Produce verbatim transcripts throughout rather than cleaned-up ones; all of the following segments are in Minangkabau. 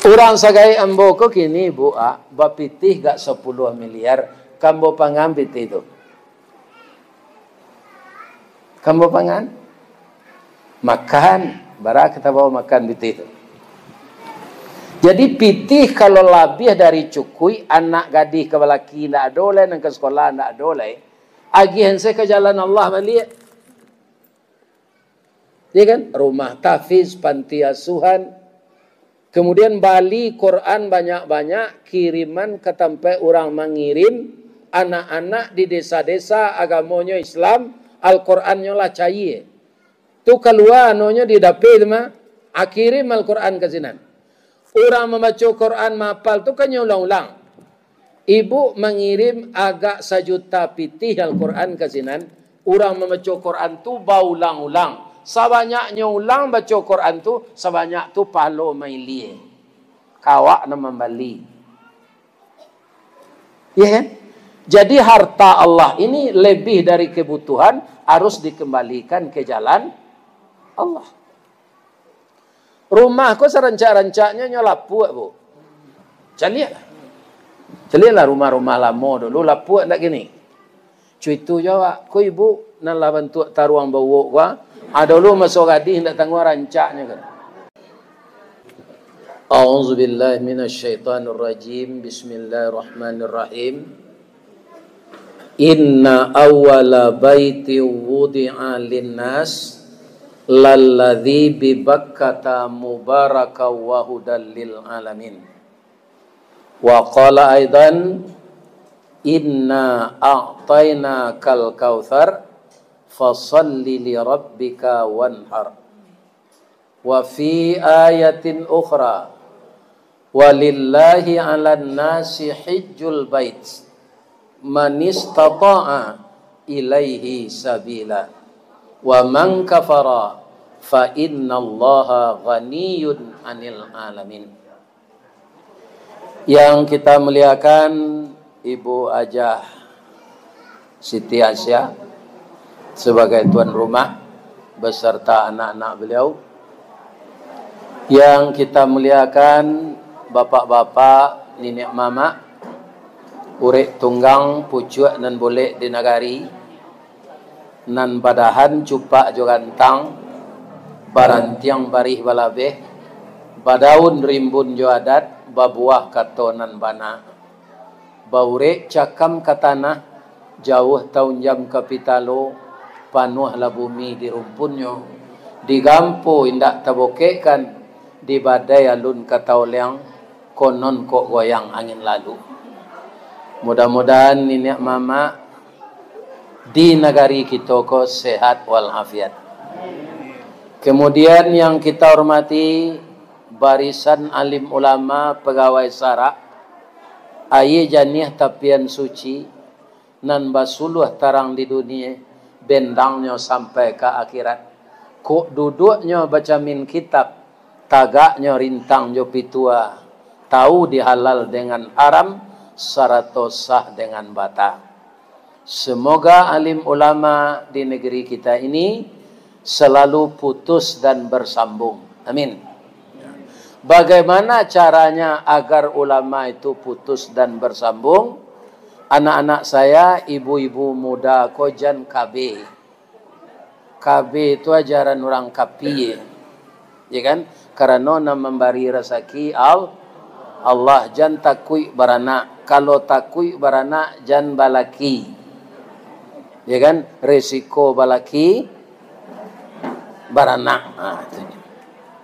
Urang sagaik ambo ko kini, Bu, ah, bapitih gak sapuluah miliar, ka ambo pangan pitih tu. Ka ambo pangan. Makan, bara ka tabao makan pitih tu. Jadi pitih kalau labiah dari cukuik, anak gadih ka balaki ndak ado lai, nan ka sakolah ndak ado lai, agiah se ka jalan Allah baliak. Ya kan? Rumah tahfiz, panti asuhan. Kemudian bali Quran banyak-banyak, kiriman ka tampek urang mangirim, anak-anak di desa-desa agamonyo Islam, Al-Qurannyo lah caie. Tu kalua anonyo di dapeh tu mah, ah, kirim Al-Quran ka sinan. Urang mambaco Quran mahapal tu kan nyo ulang-ulang. Ibu mangirim agak sajuta pitih Al-Quran ka sinan, urang mambaco Quran tu baulang-ulang. Sabanyaknyo ulang baco Quran tu, sabanyak tu pahalo mailie. Ka awak nan mambali. Ya kan? Jadi harta Allah ini lebih dari kebutuhan, harus dikembalikan ke jalan Allah. Rumah ko sarancak-rancaknyo nyo lapuak, Bu. Caliaklah. Caliaklah rumah-rumah lamo dulu, lapuak ndak kini? Cuitu jo awak, ko ibu nan lah bantuak taruang bauwok ko, ah, dulu maso gadih ndak tangguang rancaknyo kan. A'udzubillahi minasyaitonirrajim. Bismillahirrahmanirrahim. Inna awwala baiti wudi'a linnas lalladzi bi Bakkata mubaraka wa hudal lil alamin. Wa qala aidan, inna a'tainakal kautsar, fasalli li rabbika wanhar. Wa fi ayatin ukhra, walillahi 'alan nasi hijjul bait, manistata'a ilaihi sabila, wa man kafara, fa innallaha ghaniyun 'anil alamin. Yang kita muliakan Ibu Hajah Siti Aisyah sebagai tuan rumah beserta anak-anak beliau. Yang kita muliakan bapak-bapak, niniak mamak, urek tunggang pucuak nan bolek di nagari, nan badahan cupak jo gantang, barantiang barih balabeh, badaun rimbun jo adat, babuah kato nan bana. Baurek cakam ka tanah, jauah taunjam ka pitalo, panuahlah bumi di rumpunnyo. Digampo indak tabokekkan, dibadai alun ka taoleang, konon kok goyang angin lalu. Mudah-mudahan niniak mamak di nagari kito ko sehat walafiat. Kemudian yang kita hormati barisan alim ulama, pegawai sarak, aia janiah tapian suci, nan basuluah tarang di dunie, bendangnyo sampai ka akhirat. Kok duduaknyo bacamin kitab, tagaknyo rintang jo pitua, tau di halal dengan haram, sarato sah dengan bata. Semoga alim ulama di negeri kita ini selalu putus dan bersambung. Amin. Bagaimana caranya agar ulama itu putus dan bersambung? Anak-anak saya, ibu-ibu muda ko jan K B. K B itu ajaran urang kapie. Ya kan? Karano nan mambari rasaki Al-, Allah. Jan takuik baranak. Kalau takuik baranak, jan balaki. Ya kan? Resiko balaki, baranak. Ha, itu.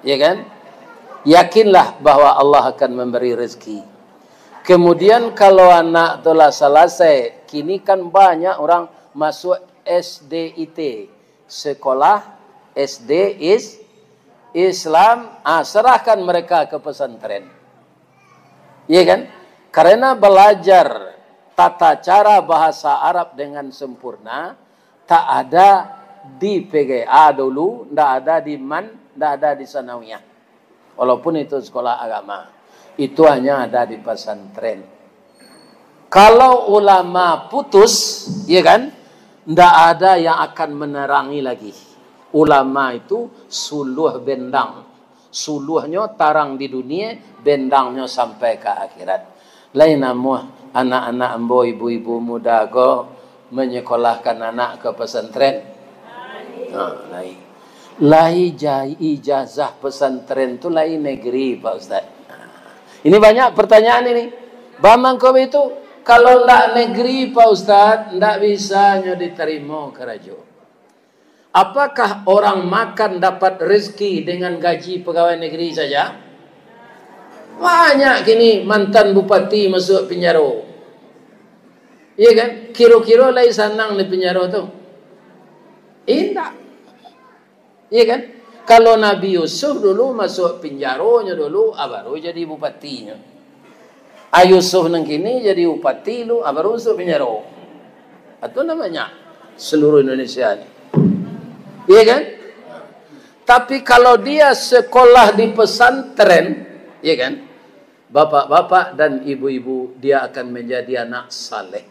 Ya kan? Yakinlah bahwa Allah akan memberi rezeki. Kemudian kalau anak tu lah salasai, kini kan banyak urang masuk S D I T, sekolah S D is-, Islam, ah, serahkan mereka ke pesantren. Iya kan? Karena belajar tata cara bahasa Arab dengan sempurna, tak ada di P G A dulu, ndak ada di man, ndak ada di sanawiyah. Walaupun itu sekolah agama, itu hanya ada di pesantren. Kalau ulama putus, ya kan, ndak ada yang akan menerangi lagi. Ulama itu suluah bendang, Suluahnyo tarang di dunia, bendangnyo sampai ka akhirat. Lai namuah anak-anak ambo, ibu-ibu muda ko, manyekolahkan anak ka pesantren? Ha, lai. Lai ja-, ijazah pesantren tu lai negeri, Pak Ustaz. Ini banyak pertanyaan ini. Bamangko itu, kalau ndak negeri, Pak Ustaz, ndak bisa nyo ditarimo karajo. Apakah orang makan dapat rezeki dengan gaji pegawai negeri saja? Banyak kini mantan bupati masuk penjaro. Iya kan? Kiro-kiro lai sanang di penjaro tu? Indak. Iya kan? Kalau Nabi Yusuf dulu masuk penjaronyo dulu, ah, baru jadi bupatinyo. Ah, Yusuf nan kini jadi bupati lu, ah, baru masuk penjaro. Itu namanya seluruh Indonesia ni. Iya kan? Tapi kalau dia sekolah di pesantren, iya kan? Bapak-bapak dan ibu-ibu, dia akan menjadi anak saleh.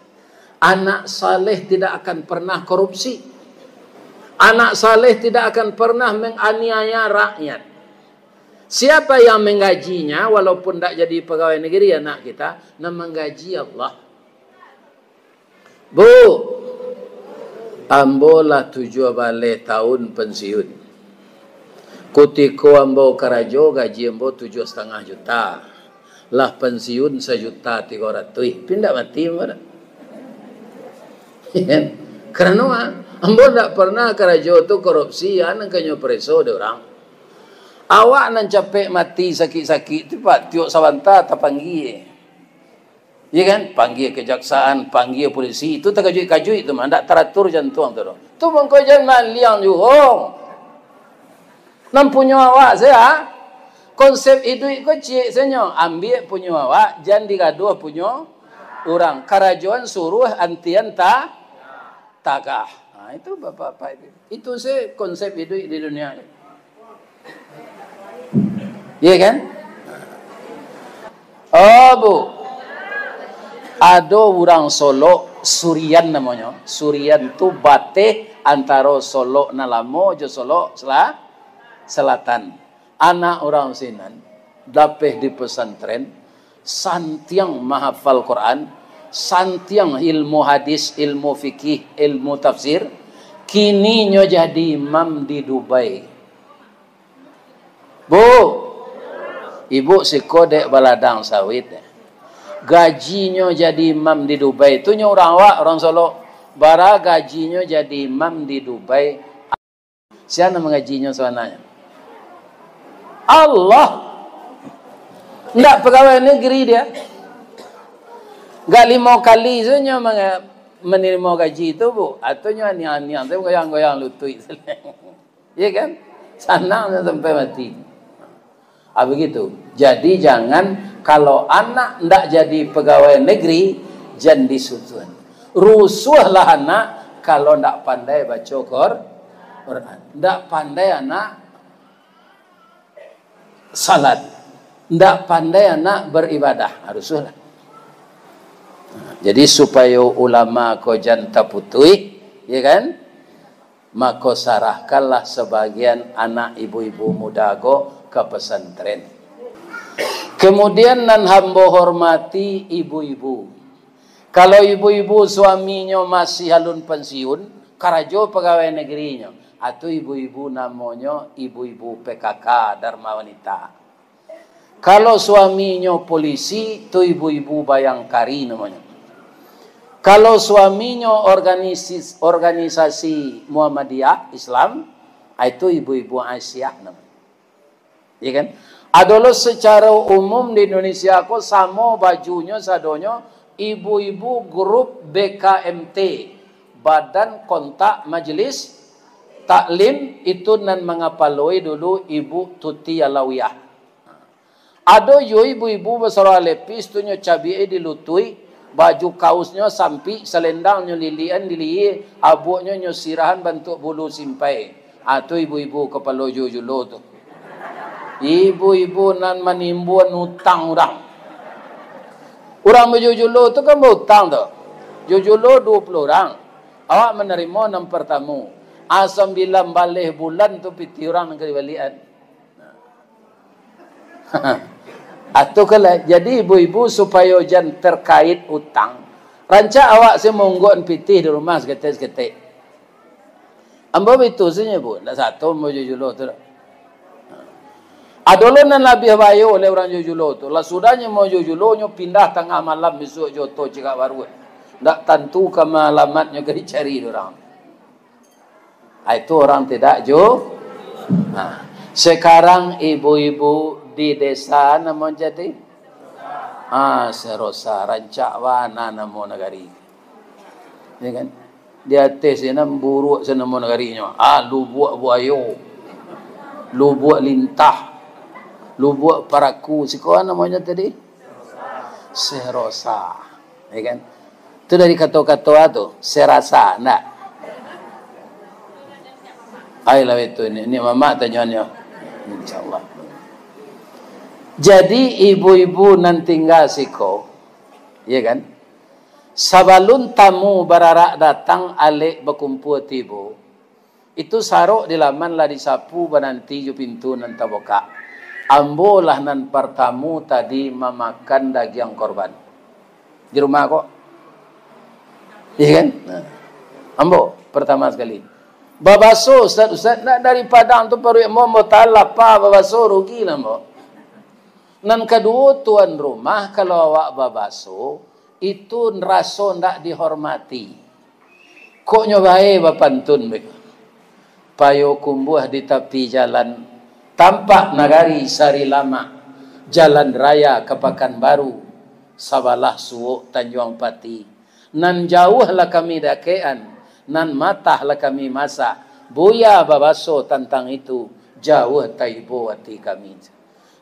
Anak saleh tidak akan pernah korupsi. Anak saleh tidak akan pernah menganiaya rakyat. Siapa yang menggajinya, walaupun ndak jadi pegawai negeri anak kita, nan manggaji Allah. Bu, ambo lah tujuah baleh taun pensiun. Kutiko ambo karajo, gaji ambo tujuah satangah juta. Lah pensiun sajuta tigo ratuih. Tapi ndak mati ambo dak. Karano, ah, ambo ndak pernah karajo tu korupsi, ah, nan kanyo pareso dek urang. Awak nan capek mati sakik-sakik tu, Pak, tiok sabanta tapanggia. Iya kan? Panggia kejaksaan, panggia polisi. Itu takajuik-kajuik tu mah. Ndak taratur jantuang tu doh. Tu mangko jan maliang juo. Nan punyo awak sajo. Konsep iduik ko ciek sajo. Ambiak punyo awak, jan digaduah punyo urang. Karajoan suruah antian ta-, tagah. Ha, itu bapak-bapak itu. Itu se konsep iduik di dunia ni. Iya kan? Oh, Bu. Ado urang Solok, Surian namonyo. Surian tu bateh antaro Solok nan lamo jo Solok sela-, Selatan. Anak urang sinan, lapeh di pesantren, santiang mahafal Quran, santiang ilmu hadis, ilmu fikih, ilmu tafsir, kini nyo jadi imam di Dubai. Bu, ibu siko dek baladang sawit. Gajinyo jadi imam di Dubai. Tu nyo urang awak, urang Solok. Bara gajinyo jadi imam di Dubai. Sia nan mangajinyo sabananyo? Allah. Ndak pegawai negeri dia. Gak limo kali sajo nyo manga-, manarimo gaji tu, Bu. Atau nyo aniang-aniang tu goyang-goyang lutuik. Iya kan? Sanang nyo sampai mati. Ah, begitu. Jadi, jangan, kalau anak ndak jadi pegawai negeri, jan disusuan. Rusuahlah anak kalau ndak pandai baco Qur-, Quran. Ndak pandai anak salat. Ndak pandai anak beribadah. Ah, rusuahlah. Jadi, supayo ulama ko jan taputuih, ya kan? Mako, sarahkanlah sabagian anak ibu-ibu muda ko ka pasantren. Kemudian, nan hambo hormati ibu-ibu. Kalau ibu-ibu suaminyo masih alun pensiun, karajo pagawai negerinyo, atau ibu-ibu namonyo ibu-ibu P K K, Dharma Wanita. Kalau suaminyo polisi, tu ibu-ibu Bayangkari namonyo. Kalau suaminyo organisis-, organisasi Muhammadiyah Islam, ah, itu ibu-ibu Aisyah namonyo. Ya kan? Adolo secara umum di Indonesia ko samo bajunyo sadonyo ibu-ibu grup B K M T, Badan Kontak Majelis Taklim, itu nan mangapaloi dulu Ibu Tuti Alawiyah. Ado juo ibu-ibu basarah lepis tu nyo cabiak di lutuik, baju kausnyo sampik, salendangnyo lilian di lihia, abuaknyo nyo sirahan bantuak bulu simpai. Ah, tu ibu-ibu kapalo juo-julo tu. Ibu-ibu nan manimbuan utang urang. Urang bajuo-julo tu kan bautang tu. Juo-julo duo puluah urang. Awak manarimo nan partamu. Ah, sambilan baleh bulan tu pitih urang nan ka dibaliakan. Atu kalau jadi ibu-ibu supayo jan terkait utang, rancak awak se maunggok pitih di rumah saketek-saketek. Ambo bitu sajo, Bu, ndak sato ambo jo julo tu. Ado lo nan labiah bayo oleh urang jo julo tu. Lah sudahnyo ambo jo julo, nyo pindah tangah malam isuak jo oto cigak baruak. Ndak tantu ka ma alamatnyo ka dicari dek urang. Ah, itu orang tidak ju-, nah, sekarang ibu-ibu di desa namo jadi? Ah, Serosa, rancak bana namo nagari. Ya kan? Di ateh sinan buruak se namo nagarinyo. Ah, Lubuak Buayo, Lubuak Lintah, Lubuak Paraku. Siko namonyo tadi? Serosa. Ya kan? Tu dari kato-kato tu, serasa, ndak? Ai lah itu ni, ni mamak tanyonyo. Insyaallah. Jadi ibu-ibu nan tingga siko, ya kan? Sabalun tamu bararak datang, alek bakumpua tibo, itu sarok di laman lah disapu, bananti jo pintu nan tabukak. Ambo lah nan partamu tadi mamakan dagiang korban. Di rumah ko. Iya kan? Nah. Ambo partama sakali. Babaso, Ustaz, Ustaz, nak dari Padang tu paruik ambo, ambo tahan lapa, babaso rugi lah ambo. Nan kaduo, tuan rumah, kalau awak babaso, itu raso ndak dihormati. Kok nyo bae bapantun beko. Payokumbuah di tapi jalan, tampak nagari Sari Lamak, jalan raya ka Pakanbaru, sabalah suok Tanjuang Pati. Nan jauah lah kami dakekan, nan matah lah kami masak. Buya babaso tantang itu, jauah taibo ati kami.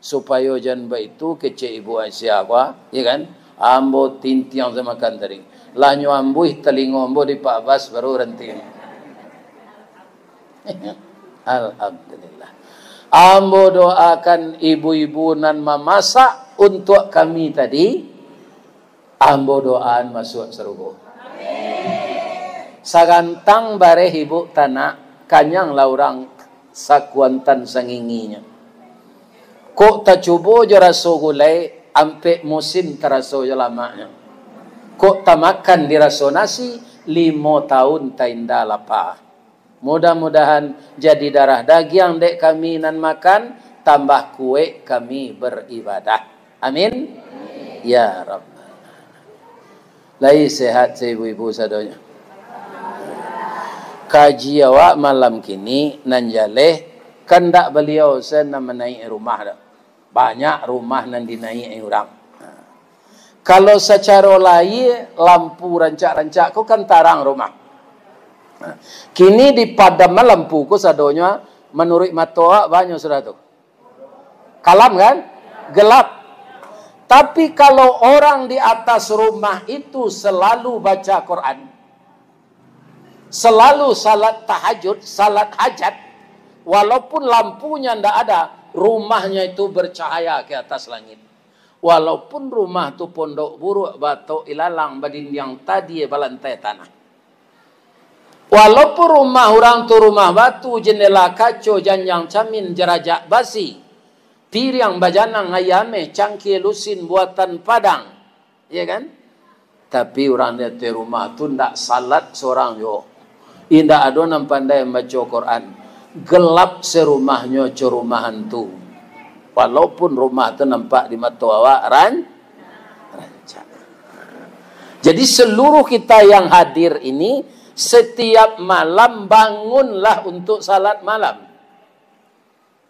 Supayo jan baitu kecek Ibu Aisyah ko, ya kan? Ambo tintiang se makan tadi. Lah nyo ambuih talingo ambo di Pak Bas baru ranti. Alhamdulillah. Ambo doakan ibu-ibu nan mamasak untuak kami tadi, ambo doaan masuak sarugo. Sagantang bareh ibu tanak, kanyang lah urang sakuantan sanginginyo. Kok tacubo jo raso gulai, ampek musim taraso jo lamaknyo. Kok tamakan di raso nasi, limo taun tainda lapa. Mudah-mudahan jadi darah dagiang dek kami nan makan, tambah kuek kami baribadah. Amin. Ya Rabbal. Lai sehat se ibu-ibu sadonyo? Kaji awak malam kini nan jaleh, kandak baliau se nan manaik rumah dah. Banyak rumah nan dinaik urang. Kalau sacaro lahia, lampu rancak-rancak ko kan tarang rumah. Kini dipadam lampu ko sadonyo, manuruik mato awak, banyak sudah tu. Kalam kan? Gelap. Tapi kalau orang di atas rumah itu selalu baca Quran, selalu salat tahajud, salat hajat, walaupun lampunya ndak ada, rumahnya itu bercahaya ke atas langit. Walaupun rumah tu pondok buruak, batok ilalang, badindiang tadie, balantai tanah. Walaupun rumah urang tu rumah batu, jendela kaco, janjang camin, jarajak basi, piriang bajanang, ayie ameh, cangkie lusin buatan Padang, ya kan? Tapi urang di ateh rumah tu ndak salat surang juo. Indak ado nan pandai mambaco Quran. Gelap sarumahnyo co rumah hantu. Walaupun rumah tu nampak di mato awak ran-, rancak. Jadi seluruh kita yang hadir ini, setiap malam bangunlah untuk salat malam.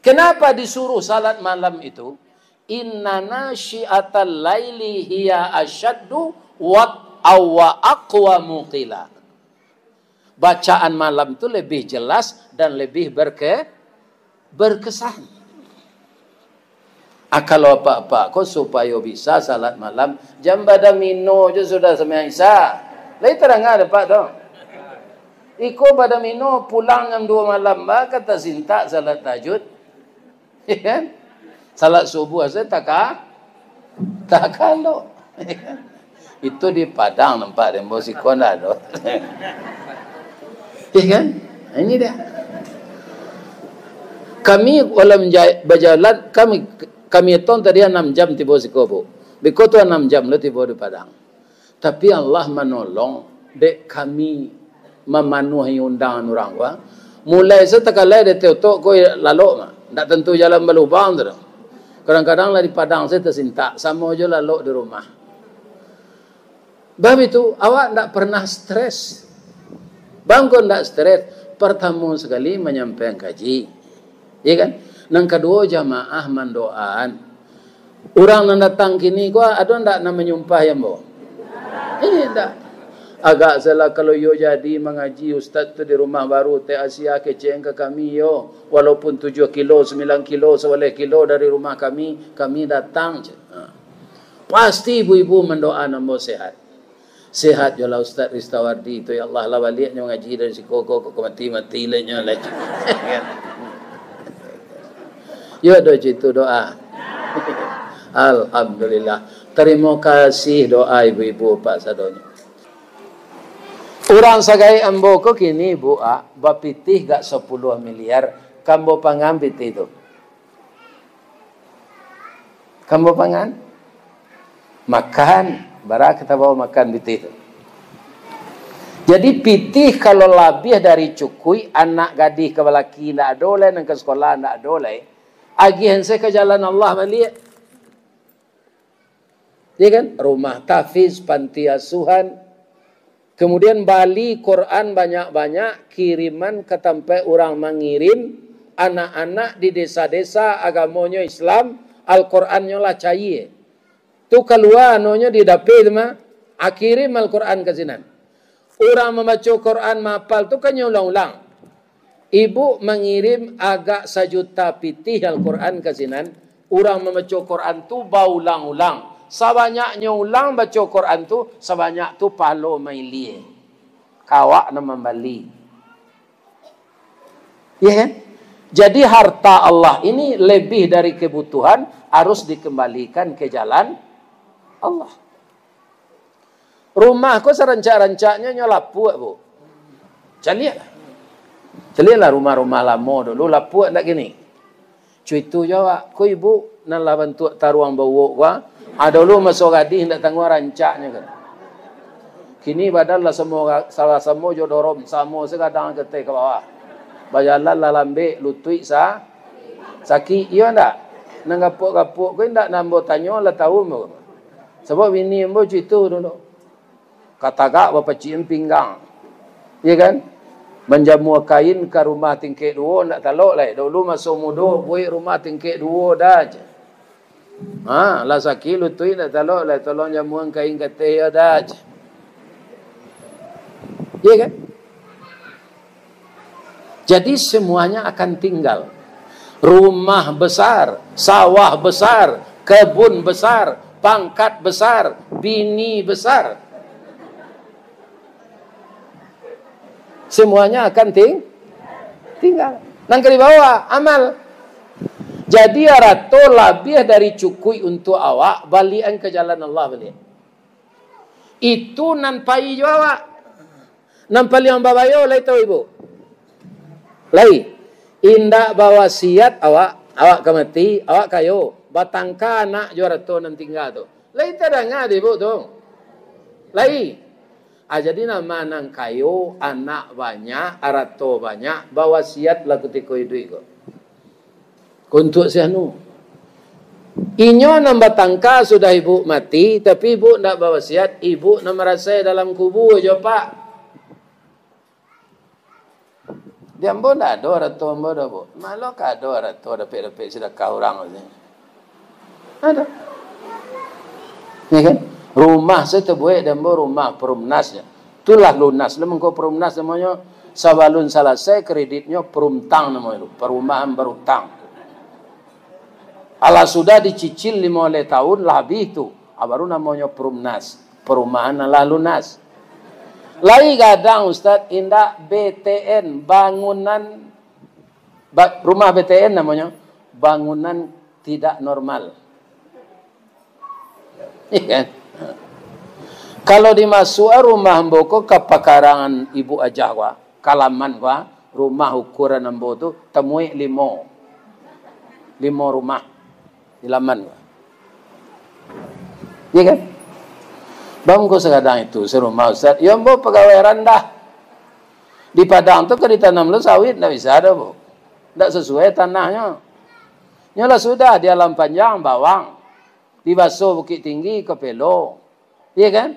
Kenapa disuruh salat malam itu? Inna nasyi'atal laili hiya asyaddu wat-, wa aqwamu qila. Bacaan malam tu lebih jelas dan lebih berke-, berkesan. Ah, kalau apak-apak ko supayo bisa salat malam, jam badan mino jo sudah sumbayang Isya. Lai tarang dek apak tu. Iko badan mino pulang jam duo malam, ba ka tasintak salat tahajud. Ya kan? Salat subuh asa taka-, takalok. Ya kan? Itu di Padang nampak dek ambo, siko ndak ado. Ya kan? Ini dia. Kami walau menja-, bajalan, kami k-, Kami etong tadi anam jam tibo siko, Bu. Biko tu anam jam lo tibo di Padang. Tapi Allah manolong, dek kami mamanuahi undangan urang ko. Mulai se takalai dari Totok ko lalok mah. Ndak tantu jalan balubang tu doh. Kadang-kadang lah di Padang se tasintak, samo jo lalok di rumah. Bab itu, awak ndak pernah stres. Bangko ndak stres, partamo sakali manyampaian kaji. Iya kan? Nan kaduo, jamaah mandoaan. Urang nan datang kini ko, ado ndak nan manyumpah ambo? Indak. Agak salah kalau iyo jadi mangaji ustaz tu di rumah baru, tak asia kecek ka kami yo. Walaupun tujuah kilo, sambilan kilo, sabaleh kilo dari rumah kami, kami datang je. Ha. Pasti ibu-ibu mandoaan ambo sehat. Sehat jolah Ustaz Ristawardi tu, ya Allah, lah baliaknyo ngaji dari siko ko, ko mati-mati lah nyo lah. Yo doh, itu doa. Alhamdulillah. Tarimo kasih doa ibu-ibu, Pak, sadonyo. Urang sagaek ambo ko kini, Bu, ah, bapitih gak sapuluah miliar, ka ambo pangan pitih tu. Ka ambo pangan? Makan. Bara ka tabao makan pitih tu. Jadi, pitih kalau labiah dari cukuik, anak gadih ka balaki ndak ado lai, nan ka sakolah ndak ado lai, agiahan se ka jalan Allah baliak. Ya kan? Rumah tahfiz, panti asuhan. Kemudian bali Quran banyak-banyak, kiriman ka tampek urang mangirim, anak-anak di desa-desa agamonyo Islam, Al-Qurannyo lah caie. Tu kalua anonyo di dapeh tu mah, ah, kirim Al-Quran ka sinan. Urang mambaco Quran mahapal tu kan nyo ulang-ulang. Ibu mangirim agak sajuta pitih Al-Quran ka sinan, urang mambaco Quran tu baulang-ulang. Sabanyaknyo ulang baco Quran tu, sabanyak tu pahalo mailie. Ka awak nan mambali. Iya kan? Jadi harta Allah ini lebih dari kebutuhan, harus dikembalikan ke jalan Allah. Rumah ko sarancak-rancaknyo nyo lapuak, Bu. Caliaklah. Caliaklah rumah-rumah lamo dulu, lapuak ndak kini? Cuitu jo awak, ko ibu nan lah bantuak taruang bauwok ko, ah? Ah, dulu maso gadih ndak tangguang rancaknyo kan. Kini badan lah samo, salah samo jo dorom, samo se gadang ka ateh ka bawah. Bajalan lah lambek, lutuik sa-, sakik, iyo ndak? Nan gapuak-gapuak ko indak nan ambo tanyo lah tahu ambo. Sabab bini ambo cuitu dulu. Katagak bapacikan pinggang. Iya kan? Manjamua kain ka rumah tingkek duo, ndak talok lai. Dulu maso mudo, buek rumah tingkek duo dah je. Ha, lah sakik lutuik ndak talok lai, tolong jamuan kain ka ateh yo dah je. Iya kan? Jadi, semuanya akan tinggal. Rumah besar, sawah besar, kebun besar, pangkat besar, bini besar. Semuanya akan ting-, tinggal. Nan ka dibawa, amal. Jadi, arato labiah dari cukuik untuk awak, baliakan ka jalan Allah baliak. Itu nan pai jo awak. Nan paliang babayo lai tahu ibu? Lai. Indak bawasiat awak, awak ka mati, awak kayo. Batangka anak jo arato nan tingga tu. Lai tadanga dek ibu tu? Lai. Ah, jadi nama nan kayo, anak banyak, arato banyak, bawasiatlah kutiko iduik ko. Untuak si anu. Inyo nan batangka sudah ibu mati, tapi ibu ndak bawasiat, ibu nan marasai dalam kubua jo, Pak. Di ambo ndak ado arato ambo doh, Bu. Malah ka ado arato dapek-dapek sadakah urang tu. Ado. Ya kan? Rumah se tabuek di ambo rumah perumnas je. Itulah lunas lah mangko perumnas namonyo. Sabalun salasai kreditnyo perumtang namonyo tu. Perumahan berutang. Alah sudah dicicil limo baleh tahun lah habih tu. Ah, baru namonyo perumnas. Perumahan alah lunas. Lai gadang, Ustaz, indak B T N, bangunan, ba-, rumah B T N namonyo, bangunan tidak normal. Iya kan? Kalau dimasuak rumah ambo ko ka pakarangan ibu ajah ko, ka laman ko, rumah ukuran ambo tu tamuik limo. Limo rumah. Di laman. Iya kan? Bang, ko sakadang itu, sarumah Ustaz. Yo, ambo pagawai randah. Di Padang tu ka ditanam lo sawit, ndak bisa doh, Bu. Ndak sasuai tanahnyo. Nyo lah sudah di Alam Panjang, bawang. Di Baso, Bukittinggi, kapelo. Iya kan?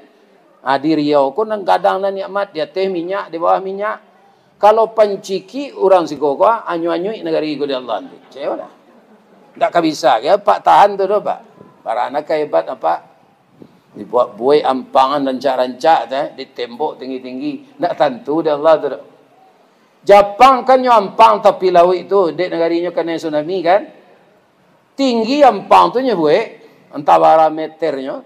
Ah, di Riau ko nan gadang nan nikmat, di ateh minyak, di bawah minyak. Kalau pancikik urang siko ko, ah, anyu-anyuik nagari ko di Allah tu. Cewek lah. Ndak ka bisa, kiro Apak tahan tu doh, Pak. Barana ka hebat, Apak. Dibuek-buek ampangan rancak-rancak tu, eh, ditembok tinggi-tinggi. Ndak tantu di Allah tu doh. Japang kan nyo ampang tapi lauik tu, dek nagari nyo kanai tsunami kan. Tinggi ampang tu nyo buek, antah bara meternyo.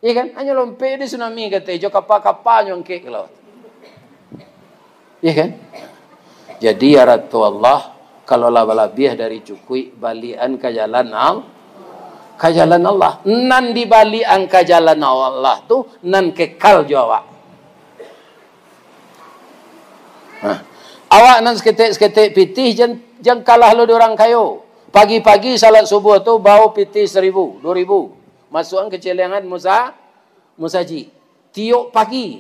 Iya kan? Hanyo lompek di tsunami kato, jo kapa-kapa nyo angkek ka lauik. Iya kan? Jadi, arato Allah, kalau lah balabiah dari cukuik, baliakan ka jalan Al-, ka jalan Allah. Nan dibaliakan ka jalan Allah tu, nan kekal jo awak. Nah, awak nan saketek-saketek pitih, jan, jan kalah lo di urang kayo. Pagi-pagi salat subuah tu, bao pitih saribu, duo ribu. Masuakan ka celengan musa-, musajik. Tiok pagi.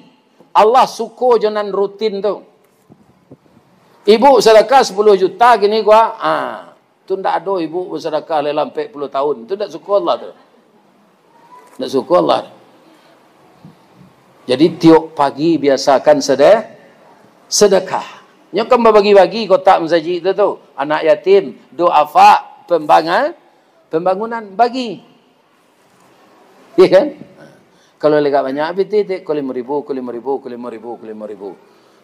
Allah suko jo nan rutin tu. Ibu sadakah sapuluah juta kini ko, ah. Tu ndak ado ibu basadakah lah ampek puluah tahun. Tu ndak suko Allah tu. Ndak suko Allah. Jadi, tiok pagi biasakan sede-, sedekah. Nyo kan babagi-bagi kotak masajik tu, tu. Anak yatim, duafa, pembanga-, pembangunan, bagi. Iya kan? Kalau lai agak banyak pitih, ko limo ribu, ko limo ribu, ko limo ribu, ko limo ribu.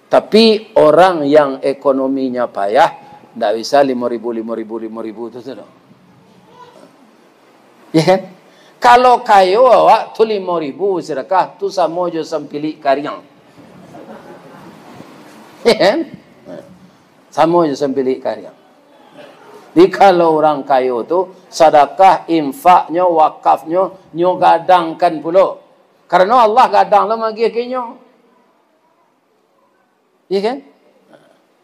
Tapi, orang yang ekonominya payah, ndak bisa limo ribu, limo ribu, limo ribu tu, tu doh. Iya kan? Kalau kayo awak tu limo ribu sedekah, tu samo jo sampilik kariang. Iya kan? Samo jo sampilik kariang. Jadi, kalau urang kayo tu, sadakah, infaknyo, wakafnyo, nyo gadangkan pulo. Karano Allah gadang lo magiah ka inyo. Iya kan?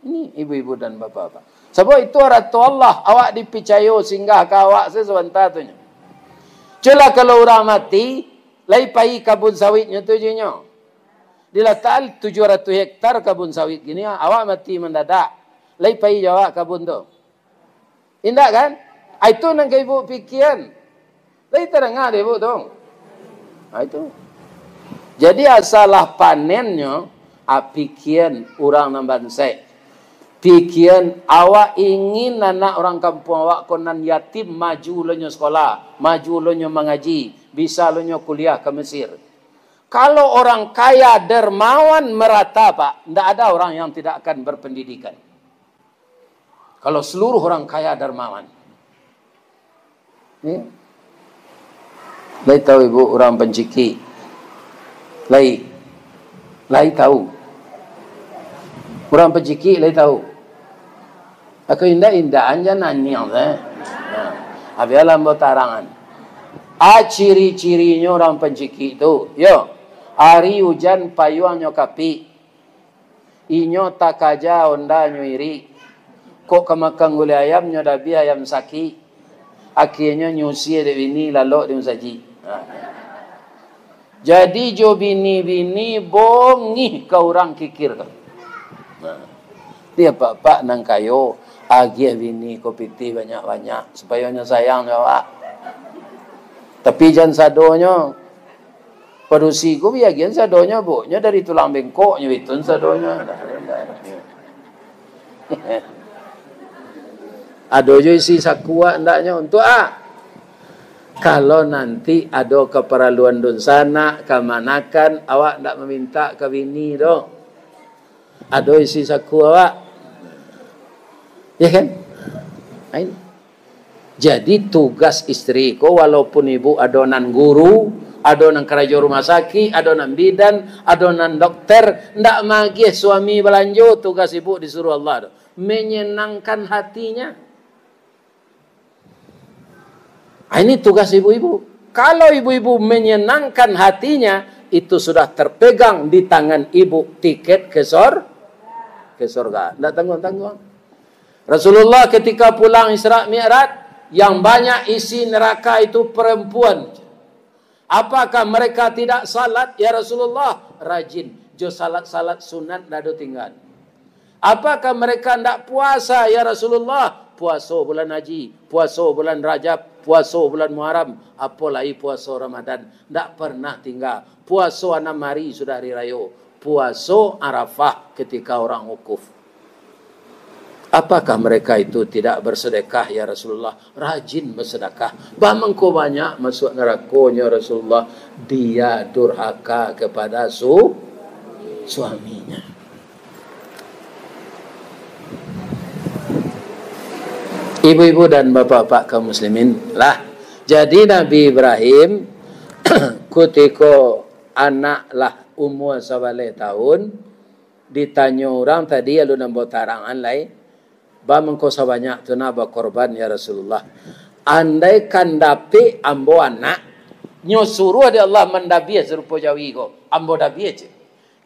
Ini ibu-ibu dan bapak-bapak. Sabab itu arato Allah, awak dipicayo singgah ka awak se sabanta tu nyo. Cubolah kalau urang mati, lai pai kabun sawitnyo tu jo inyo. Dilatakan tujuah ratuih hektar kabun sawit kini, awak mati mandadak. Lai pai jo awak kabun tu. Indak kan? Ah, itu nan ka ibu pikian. Lai tadanga dek ibu tu. Ah, itu. Jadi, asalah panennyo, ah, pikian urang nan bansaik. Pikian awak ingin anak urang kampuang awak ko nan yatim maju lo nyo sekolah, maju lo nyo mangaji, bisa lo nyo kuliah ka Mesir. Kalau orang kaya dermawan merata, Pak, ndak ada orang yang tidak akan berpendidikan. Kalau seluruh orang kaya dermawan. Ya. Lai tahu ibu urang pancikik? Lai. Lai tahu. Urang pancikik lai tahu. Ako indak-indak anja nanyang, eh. Nah, abialah ambo tarangan. A ciri-cirinyo urang pancikik tu, yo. Ari ujan payuangnyo kapik. Inyo takaja ondanyo irik. Kok ka makan gulai ayam, nyo dabiah ayam sakik. Akhianyo nyusia dek bini, lalok di musajik. Ha. Jadi jo bini-bini bongih ka urang kikir tu. Nah. Di apak-apak nan kayo, agiah bini ko pitih banyak-banyak, supayo nyo sayang jo awak. Tapi jan sadonyo. Padusi ko biagian sadonyo, Bu. Nyo dari tulang bengkok nyo itu sadonyo. Ado jo isi saku awak ndaknyo. Untuak a? Kalau nanti ado kaparaluan dunsanak, kamanakan, awak ndak mamintak ka bini doh. Ado isi saku awak. Ya kan? Lain. Jadi, tugas istri ko, walaupun ibu ado nan guru, ado nan karajo rumah sakik, ado nan bidan, ado nan dokter, ndak magiah suami balanjo, tugas ibu disuruh Allah tu. Menyenangkan hatinya. Ah, ini tugas ibu-ibu. Kalau ibu-ibu menyenangkan hatinya, itu sudah terpegang di tangan ibu tiket ke sor-, ke sorga. Ndak tangguang-tangguang. Rasulullah ketika pulang Isra Mi'raj, Yang banyak isi neraka itu perempuan. Apakah mereka tidak salat, ya Rasulullah? Rajin. Jo salat-salat sunat ndak ado tinggal. Apakah mereka ndak puasa, ya Rasulullah? Puaso bulan haji, puaso bulan Rajab, puaso bulan Muharram, apo lai puaso Ramadan. Ndak pernah tinggal. Puaso anam hari sudah hari rayo. Puaso Arafah ketika orang wukuf. Apakah mereka itu tidak bersedekah, ya Rasulullah? Rajin bersedekah. Bamangko banyak masuk narakonyo, Rasulullah? Dia durhaka kepada su-, suaminya. Ibu-ibu dan bapak-bapak kaum muslimin, lah. Jadi Nabi Ibrahim, kutiko anak lah umua sabaleh tahun, ditanyo urang tadi, alun ambo tarangan lai, "Bamangko sabanyak tu nak bakorban, ya Rasulullah?" Andaikan dapek ambo anak, nyo suruah dek Allah mandabiah sarupo jawi ko, ambo dabiah cek.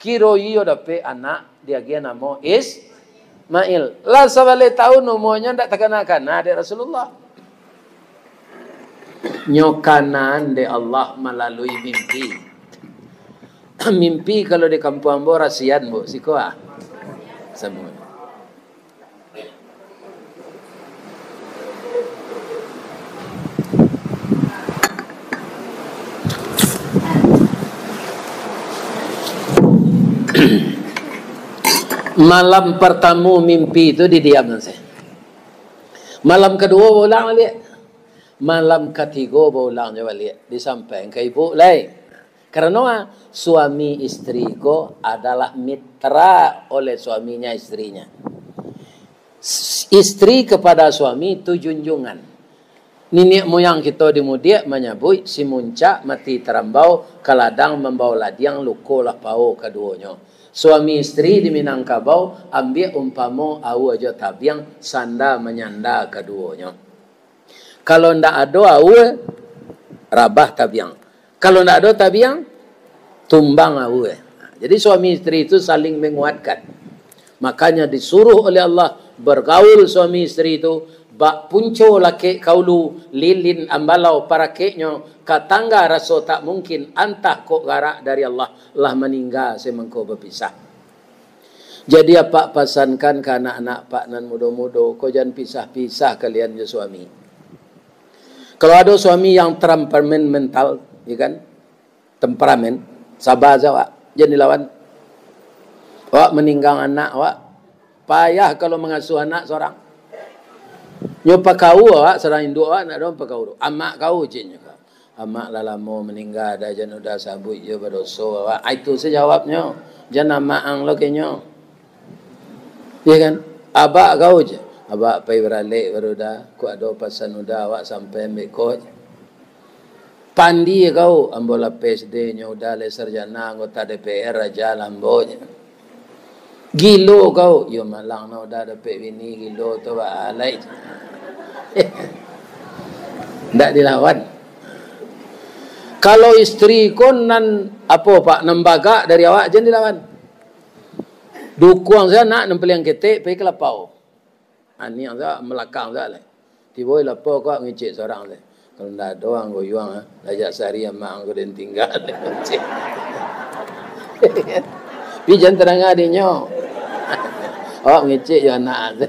Kiro iyo dapek anak, diagiah namo Ismail. Lah sabaleh tahun umuanyo ndak takana-kana dek Rasulullah. Nyo kanaan dek Allah malalui mimpi. Mimpi kalau di kampuang ambo rasian, Bu, siko ah. Samo. Malam partamo mimpi tu didiamkan se. Malam kaduo baulang baliak. Malam katigo baulang jo baliak. Disampaikan ka ibu lai. Karano, ah, suami istri ko adalah mitra oleh suaminya istrinya. S-, istri kepada suami tu junjungan. Niniak muyang kito di Mudiak manyabuik, "Si muncak mati tarambau, ka ladang mambao ladiang, luko lah pao kaduonyo." Suami istri di Minangkabau, ambiak umpamo aua jo tabiang, sanda manyanda kaduonyo. Kalau ndak ado aua, rabah tabiang. Kalau ndak ado tabiang, tumbang aua. Jadi suami istri itu saling menguatkan. Makanya disuruh oleh Allah bergaul suami istri itu, bak punco lakek ka ulu, lilin ambalau parakeknyo, ka tangga raso tak mungkin, antah kok garak dari Allah, lah maningga se mangko bapisah. Jadi, apak pasankan ka anak-anak apak nan mudo-mudo ko, jan pisah-pisah kalian jo suami. Kalau ado suami yang temperamen mental, ya kan, temperamen, saba se awak, jan dilawan. Awak maninggang anak awak, payah kalau mangasuah anak sorang. Nyo pakau awak, sorang induak awak, nak dong pakau tu. Amak kau, cek nyo. Amak lah lamo maningga, dah jan udah sabuik jo badoso awak. Ah, itu se jawabnyo. Jan amak ang lo kenyo. Iya kan? Abak kau je. Abak pai baralek baru dah. Kok ado pasan udah awak sampai ambek ko je. Pandi kau, ambo lah P S D nyo udah, lai sarjana, anggota D P R aja lah ambo je. Gilo kau, yo malang no udah dapek bini gilo tu, ba alai. Ndak dilawan. Kalau istri ko nan, apo, Pak, nan bagak dari awak, jan dilawan. Dukuang sajo nak nan paliang ketek, pai ka lapau. Aniang sajo, malakang sajo lai. Tibo di lapau ko ngecek sorang lai. Kalau ndak ado ang goyuang, ah, lajak sehari amak ang ko den tingga. Tapi jan tadanga dinyo. Awak ngecek jo anak.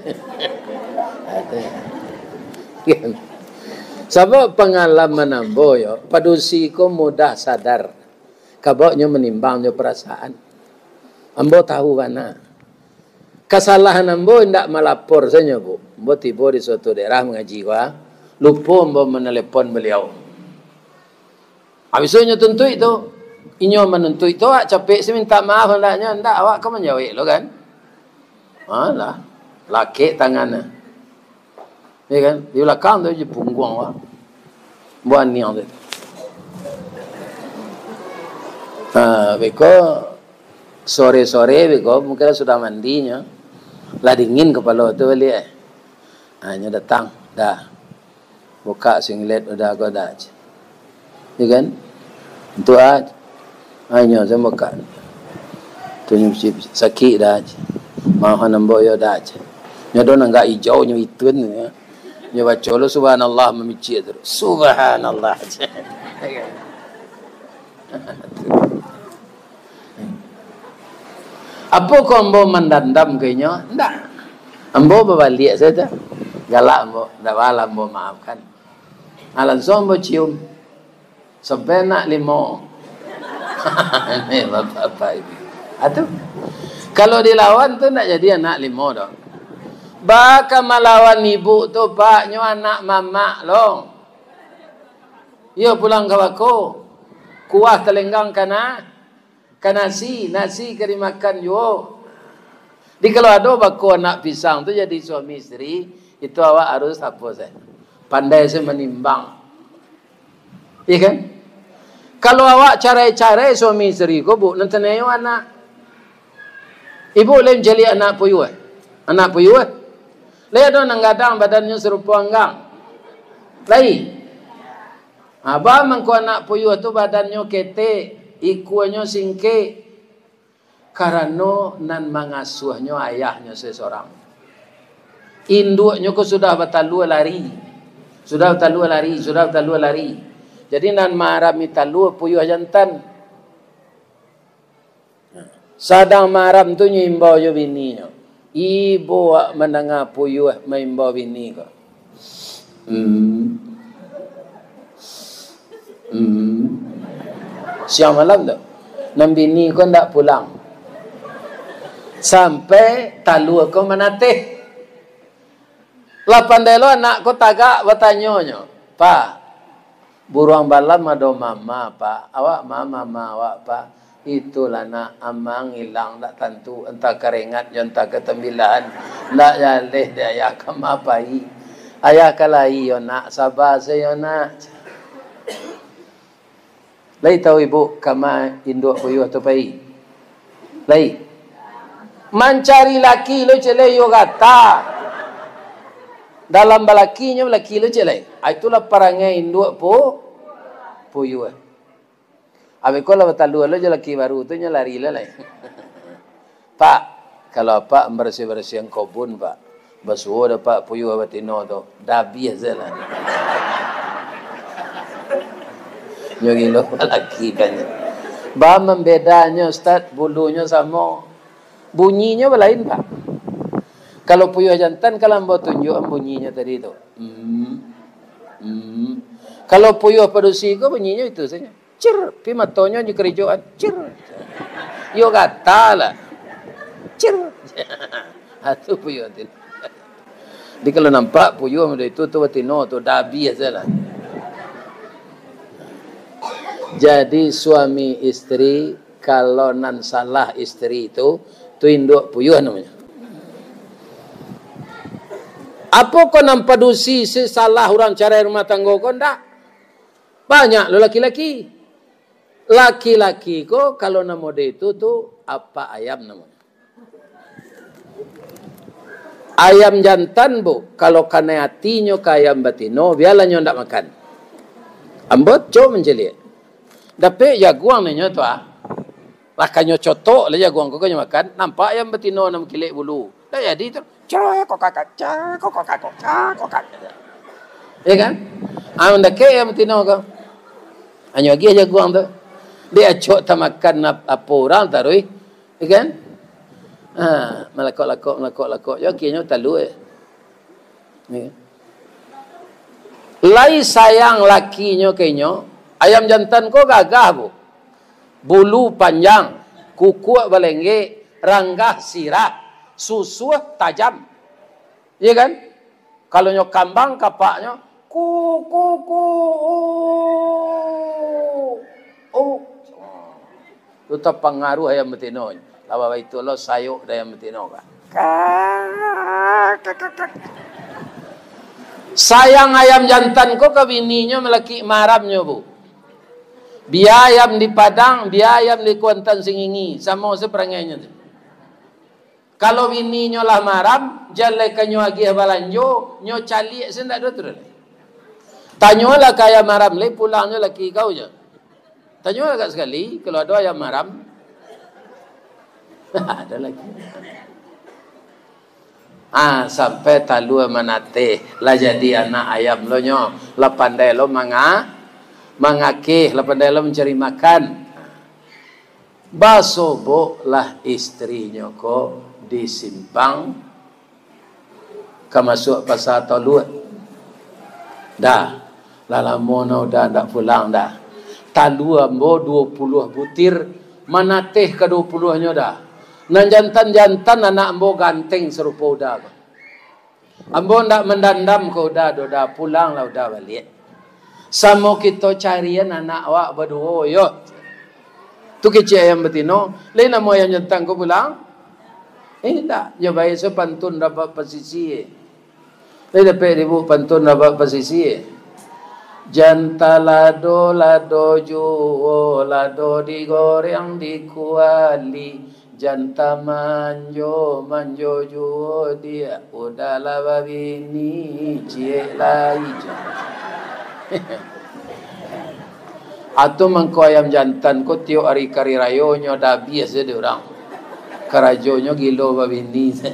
Sabab pangalaman ambo yo, padusi ko mudah sadar. Kabaknyo manimbang jo parasaan. Ambo tahu bana. Kasalahan ambo indak malapor sajo, Bu. Ambo tibo di suatu daerah mangaji ko, ah. Lupo ambo manalepon baliau. Habis tu nyo tuntuik tu. Inyo manuntuik tu, awak capek se minta maaf andaknyo. Ndak, awak ka manjawek lo kan. Alah. Lakek tangan. Ya kan? Di balakang tu je pungguang awak. Buah niang tu. Ha, beko sore-sore beko, mungkin lah sudah mandinyo. Lah dingin kapalo tu baliak, eh. Ha, nyo datang, dah. Buka singlet udah ko dah. Ya kan? Untuak ah, ah, inyo se mukak. Tu nyo si-, sakik dah. Maafan ambo yo dah. Nyo do nanggak ijau nyo itun, ya. Nyo baco lo subhanallah mamicik tu. Subhanallah. Apo ko ambo mandandam ka inyo? Ndak. Ambo babaliak sajo. Galak ambo, ndak baa ambo maafkan. Ah, langsuang ambo cium. Sampai anak limo. Ni bapak-bapak ini. Ah, tu. Kalau dilawan tu ndak jadi anak limo doh. Baa ka malawan ibu tu, Pak, nyo anak mamak lo. Iyo pulang ka bako. Kuah talenggang kana, ka nasi, nasi ka dimakan juo. Jadi kalau ado bako anak pisang tu jadi suami isteri, itu awak harus apo se? Pandai se manimbang. Iya kan? Kalau awak carai-carai suami isteri ko, Bu, nan taniayo anak. Ibu lai mancaliak anak puyuah? Anak puyuah? Lai ado nan gadang badannyo sarupo anggang? Lai. Aba mangko anak puyuah tu badannyo ketek, ikuanyo singkek. Karano nan mangasuahnyo ayahnyo se sorang. Induaknyo ko sudah batalua lari. Sudah batalua lari, sudah batalua lari. Jadi nan maarami talua puyuah jantan. Sadang maaram tu nyo imbau jo bininyo. Ibo wak mandanga puyuah maimbau bini ko. Hmm. Hmm. Siang malam tu. Nan bini ko ndak pulang. Sampai talua ko manateh. Lah pandai lo anak ko tagak batanyo nyo, "Pak, buruang balam ado mama, Pak. Awak ma mama awak, Pak?" "Itulah, Nak, amang ilang ndak tantu, antah ka rengat jo antah ka tambilahan. Ndak jaleh dek ayah ka ma pai. Ayah ka lai yo, Nak, saba se yo, Nak." Lai tahu ibu kama induak puyuah tu pai? Lai. Mancari laki lo cek lai, iyo gata. Dalam balaki nyo balaki lo cek lai. Ah, itulah parangai induak pu-, puyuah. Abih ko lah batalua lo jo laki baru tu, nyo lari lah lai. "Pak, kalau apak barasiah-barasiahan kobun, Pak, basuo dek apak puyuah batino tu, dabiah se lah." Nyo gilo balaki kan. Ba mambedanyo, Ustaz, bulunyo samo. Bunyinyo balain, Pak. Kalau puyuah jantan, kalau ambo tunjuakan bunyinyo tadi tu. Hmm. Hmm. Kalau puyuah padusi ko, bunyinyo itu sajo. Cir, pi matonyo jo karijoan. Cir. Iyo gata lah. Cir. Ah, tu puyuah tu. Jadi kalau nampak puyuah model itu tu batino tu, dabiah se lah. Jadi suami isteri, kalau nan salah isteri tu, tu induak puyuah namonyo. Apo ko nan padusi si salah urang carai rumah tanggo ko? Ndak. Banyak lo laki-laki. Laki-laki ko kalau namo de itu tu apak ayam namonyo. Ayam jantan, Bu, kalau kanai atinyo ka ayam batino, bialah nyo ndak makan. Ambo cok mancaliak. Dapek jaguang ninyo tu, ah. Lah kanyo cotok lah jaguang ko, kanyo makan, nampak ayam batino nan kilek bulu. Ndak jadi tu. Cakok kakak, cakok kakak, cakok kakak. Ya kan? Ah, mandakek ayam batino ko. Hanyo agiah jaguang tu. Dek acok tamakan ap-, apo urang taruih. Ya kan? Ha, malakok-lakok, malakok-lakok. Yo, akhirnyo talua. Ya kan? Lai sayang lakinyo ka inyo, ayam jantan ko gagah, Bu. Bulu panjang, kukuak balenggek, ranggah sirah, susuah tajam. Iya kan? Kalau nyo kambang kapaknyo, ku, ku, ku, u, u. Tu tapangaruh ayam batino. Lawa baitu lo sayok dek ayam batino ka. Ka, ka, ka, ka. Sayang ayam jantan ko ka bininyo malakik maramnyo, Bu. Bia ayam di Padang, bia ayam di Kuantan Singingi, samo se parangainyo tu. Kalau bininyo lah maram, jan lai ka nyo agiah balanjo, nyo caliak se ndak doh tu doh. Tanyolah ka ayam maram lai, pulangnyo laki kau jo. Tanyolah agak sakali, kalau ado ayam maram. Ado lagi. Ah, sampai talua manateh, lah jadi anak ayam lo nyo, lah pandai lo manga-, mangakeh, lah pandai lo mancari makan. Basoboklah istrinyo ko di simpang, ka masuak Pasa Toluak. Dah, lah lamo nah uda ndak pulang dah. Talua ambo duo puluah butir, manateh ka duo puluahnyo dah. Nan jantan-jantan anak ambo ganteng sarupo uda ko. Ambo ndak mandandam ka uda doh, uda, pulanglah uda baliak. Samo kito carian anak awak baduo, yo. Tu kecek ayam batino, lai namo ayam jantan ko pulang? Eh, indak, nyo bae se pantun rapat pasisi. Lai dapek dibu pantun rapat pasisi? Janta lado, lado juo, lado digoreng di kuali. Janta manjo, manjo juo diak, uda lah babini, ciek lai. Atau mangko ayam jantan ko tiok ari kari rayo nyo dabiah se di urang. Karajonyo gilo babini se.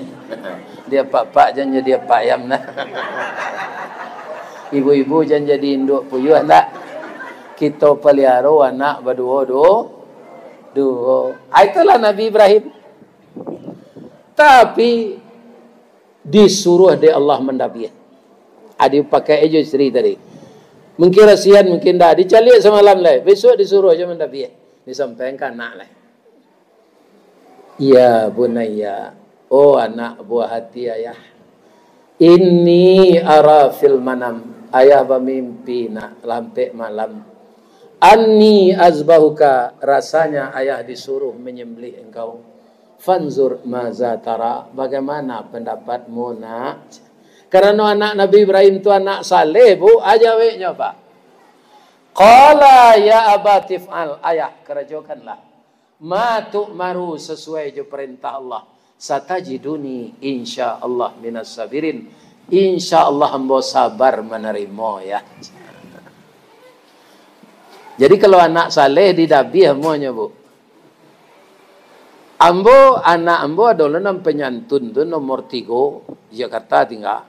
Diapak-pak jan jadi apak ayam nah. Ibu-ibu jan jadi induak puyuah ndak? Kito paliaro anak baduo-duo. Duo. Ah, itulah Nabi Ibrahim. Tapi, disuruah dek Allah mandabiah. Adi pakai ajo istri tadi. Mungkin rasian, mungkin dah. Dicaliak samalam lai. Besok disuruah ajo mandabiah. Disampaikan ka anak lai. Ya bunayya, oh anak buah hati ayah. Inni ara fil manam, ayah bamimpi nak lampek malam. Anni azbahuka, rasanya ayah disuruh menyembelih engkau. Fanzur maza tara, bagaimana pendapatmu nak? Karano anak Nabi Ibrahim tu anak saleh, Bu, a jaweknyo, Pak. Qala ya abati f'al, ayah, karajokanlah. Ma tu'maru, sasuai jo parentah Allah. Satajiduni, insya Allah, minas sabirin. Insya Allah, ambo sabar manarimo, ya. Jadi, kalau anak saleh didabiah amonyo, Bu. Ambo, anak ambo ado lo nan panyantun tu, nomor tigo, Jakarta tingga.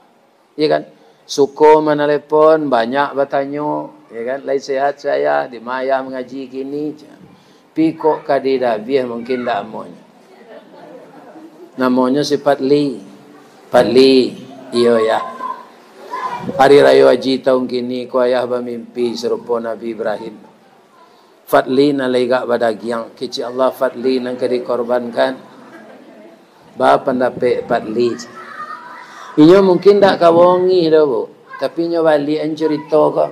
Iya kan? Suko manalepon, banyak batanyo, ya kan? Lai sehat se ayah, di ma ayah mangaji kini? Pi kok ka didabiah, mungkin ndak amonyo. Namonyo si Patli. Patli, iyo, Yah. Ari Rayo Aji taun kini ko ayah bamimpi sarupo Nabi Ibrahim. Fadli nan lai agak badagiang, kecek Allah Fadli nan ka dikorbankan. Ba pandapek Fadli. Inyo mungkin dak ka bongih doh, Bu. Tapi inyo baliak an curito ko.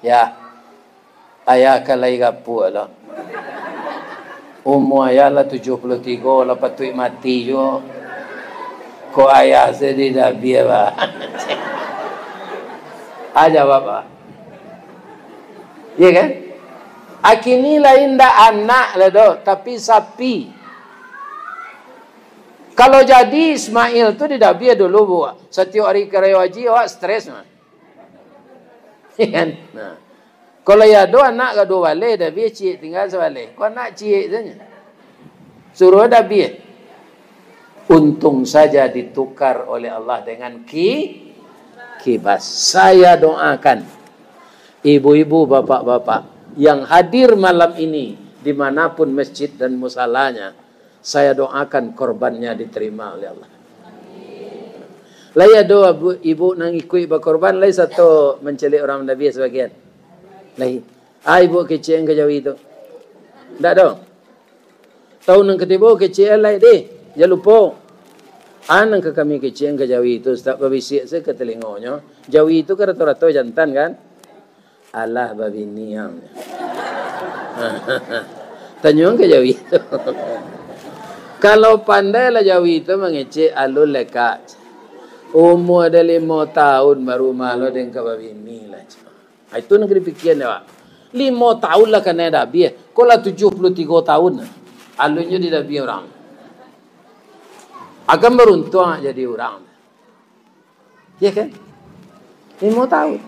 Ya. Ayah ka lai gapuak lo. Umua ayah lah tujuah puluah tigo, lah patuik mati juo. Kok ayah se didabiah, ba. Ah, jawab, ba. Iya kan? A kini lai ndak anak lah doh, tapi sapi. Kalau jadi Ismail tu didabiah dulu, Bu. Satiok ari ka Rayo Aji, awak stres mah. Iya kan? Nah. Kalau ya ado anak ka duo baleh, dabiah ciek tingga sabaleh. Ko anak ciek sajo. Suruah dabiah. Untung saja ditukar oleh Allah dengan ki-, kibas. Saya doakan ibu-ibu, bapak-bapak yang hadir malam ini, di manapun masjid dan musalanya, saya doakan korbannya diterima oleh Allah. Lai ado abu-, ibu nan ikuik bakorban, lai sato mancaliak urang mandabiah sabagian? Lai. Ah, ibu kecek an ka jawi tu. Ndak ado. Taun nan katibo kecek an lai deh, jan lupo. Ah, nan ka kami kecek an ka jawi tu, Ustaz, babisiak se ka talingonyo. Jawi tu kan rato-rato jantan kan? Alah babini ang. Tanyo ka jawi tu. Kalau pandai lah jawi tu mangecek alun lekak. Umua dah limo taun baru malah den ka babini lah. Ah, itu nan ka dipikia dek awak. Limo taun lah kanai dabiah. Ko lah tujuah puluah tigo taun. Alun jo didabiah urang. Akan baruntuang jadi urang. Ya kan? Limo taun.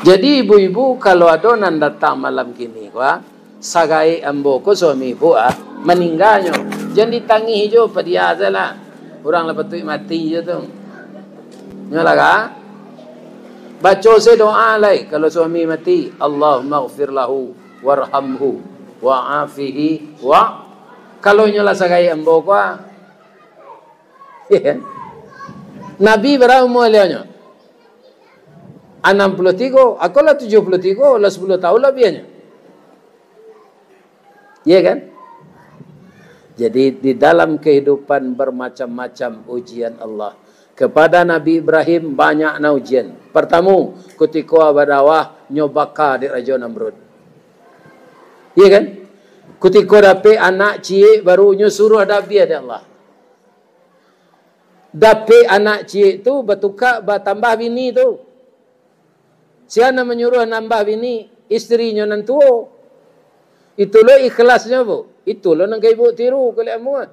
Jadi ibu-ibu, kalau ado nan datang malam kini ko, ah, sagaek ambo ko suami ibu, ah, maningganyo. Jan ditangih jo, padia sajolah. Urang lah patuik mati je tu. Nyolah ka? Baco se doa lai kalau suami mati, "Allahumma ghfir lahu warhamhu wa'afihi wa." Kalau nyolah sagai ambo ko, ah. Nabi bara umua baliaunyo? Anam puluah tigo, ako lah tujuah puluah tigo, lah sapuluah taun labiahnyo. Iya kan? Jadi, di dalam kehidupan bermacam-macam ujian Allah. Kepada Nabi Ibrahim, banyak na ujian. Partamo, kutiko badakwah, nyo baka dek Rajo Namrud. Iya kan? Kutiko dapek anak ciek, baru nyo suruah dabiah dek Allah. Dapek anak ciek tu, batuka, batambah bini tu. Sia nan manyuruah nambah bini, istrinyo nan tuo. Itu lo ikhlasnyo, Bu. Itu lo nan ka ibu tiru, kulik amuah.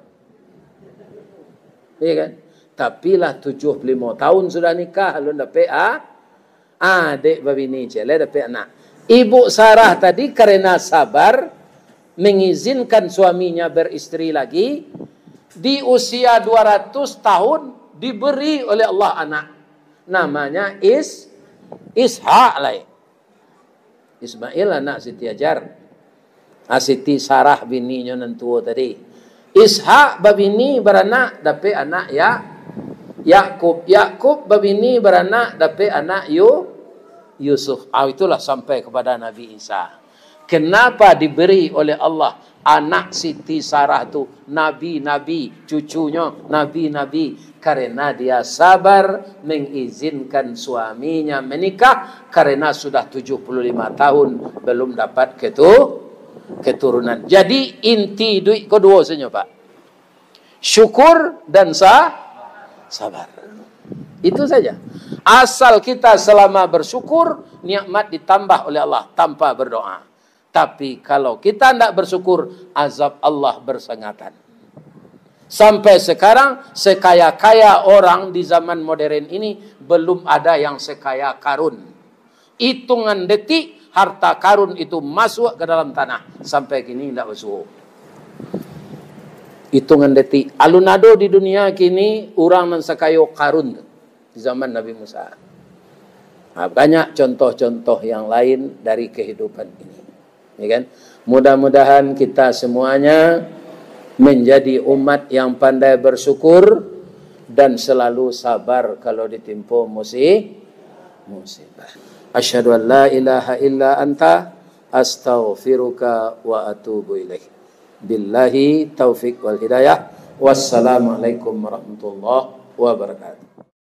Iya kan? Tapi lah tujuah puluah limo taun sudah nikah, alun dapek, ah? Ah, dek babini ciek lai dapek anak. Ibu Sarah tadi karena sabar, mengizinkan suaminya beristri lagi, di usia dua ratus tahun diberi oleh Allah anak. Namanya Is-, Ishak lai. Ismail anak Siti Hajar. Ah, Siti Sarah bininyo nan tuo tadi. Ishak babini baranak, dapek anak Ya-, Yakub. Yakub babini baranak, dapek anak Yu-, Yusuf. Ah, itulah sampai kepada Nabi Isa. Kenapa diberi oleh Allah anak Siti Sarah tu nabi-nabi, cucunyo nabi-nabi? Karena dia sabar mengizinkan suaminya menikah, karena sudah tujuh puluh lima tahun belum dapat ketu-, keturunan. Jadi, inti iduik ko duo sajo, Pak. Syukur dan sa-, sabar. Itu saja. Asal kita selama bersyukur, nikmat ditambah oleh Allah tanpa berdoa. Tapi kalau kita ndak bersyukur, azab Allah bersengatan. Sampai sekarang, sekaya-kaya orang di zaman modern ini, belum ada yang sekaya Karun. Itungan detik, harta Karun itu masuk ke dalam tanah. Sampai kini ndak basuo. Itungan detik. Alun ado di dunia kini urang nan sakayo Karun tu di zaman Nabi Musa. Nah, banyak contoh-contoh yang lain dari kehidupan ini. Ya kan? Mudah-mudahan kita semuanya menjadi umat yang pandai bersyukur dan selalu sabar kalau ditimpo musi-, musibah. Asyhadu an la ilaha illa anta, astaghfiruka wa atubu ilaik. Billahi taufik wal hidayah. Wassalamualaikum warahmatullahi wabarakatuh.